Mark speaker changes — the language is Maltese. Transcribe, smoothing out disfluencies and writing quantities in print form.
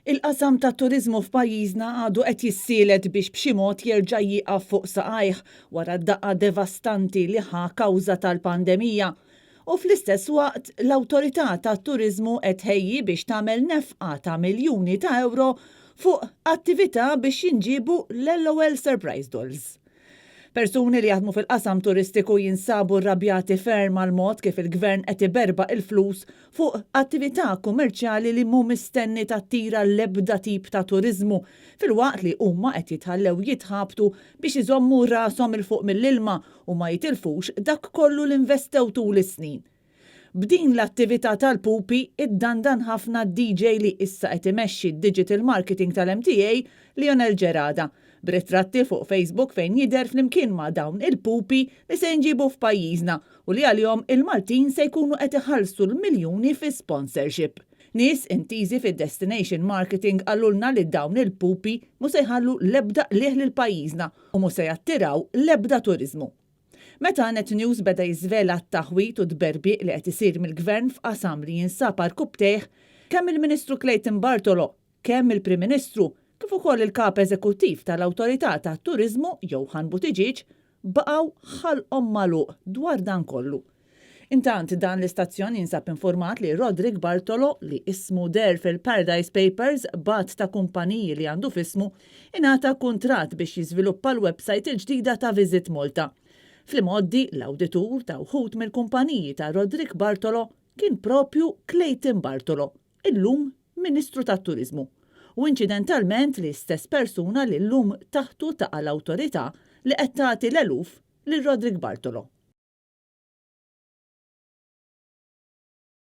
Speaker 1: Il-qasam tat-turiżmu f'pajjiżna għadu qed jissielet biex b'xi mod jerġa' jieqaf fuq saqajh wara d-daqqa devastanti li ħa kawża tal-pandemija. U fl-istess waqt, l-Awtorità tat-Turiżmu qed tħejji biex tagħmel nefqa ta' miljuni ta' ewro fuq attività biex jinġiebu l-LOL Surprise Dolls. Persuni li jaħdmu fil-qasam turistiku jinsabu rrabjati ferm għall-mod kif il-Gvern qed iberbaq il-flus fuq attività kummerċjali li mhu mistenni tattira l-ebda tip ta' turiżmu filwaqt li huma qed jitħallew jitħabtu biex iżommu rashom 'il fuq mill-ilma u ma jitilfux dak kollu li nvestew tul is-snin. B'din l-attività tal-pupi iddandan ħafna d-DJ li issa qed imexxi d-digital marketing tal-MTA, Lionel Gerada, b'ritratti fuq Facebook fejn jidher flimkien ma' dawn il-pupi li se jinġiebu f'pajjiżna u li għalihom il-Maltin se jkunu qed iħallsu l-miljuni fi sponsorship. Nies intiżi fid-destination marketing qalulna li dawn il-pupi mhu se jħallu l-ebda qligħ lil pajjiżna u mhu se jattiraw l-ebda turiżmu. Meta Net News beda jiżvela t-taħwid u t-tberbiq li qed isir mill-Gvern f'qasam li jinsab għarkupptejh, kemm il-Ministru Clayton Bartolo, kemm il-Prim Ministru, kif ukoll il-Kap Eżekuttiv tal-Awtorità tat-Turiżmu Johann Buttigieg baqgħu ħalqhom magħluq dwar dan kollu. Intant, dan l-istazzjon jinsab infurmat li Roderick Bartolo, li ismu deher fil-Paradise Papers b'għadd ta' kumpaniji li għandu f'ismu, ingħata kuntratt biex jiżviluppa l-websajt il-ġdida ta' Visit Malta. Fl-imgħoddi, l-awditur ta' wħud mill-kumpaniji ta' Roderick Bartolo kien proprju Clayton Bartolo, illum Ministru tat-Turiżmu, u inċidentalment l-istess persuna li llum taħtu taqa' l-awtorità li qed tagħti l-eluf lil Roderick Bartolo.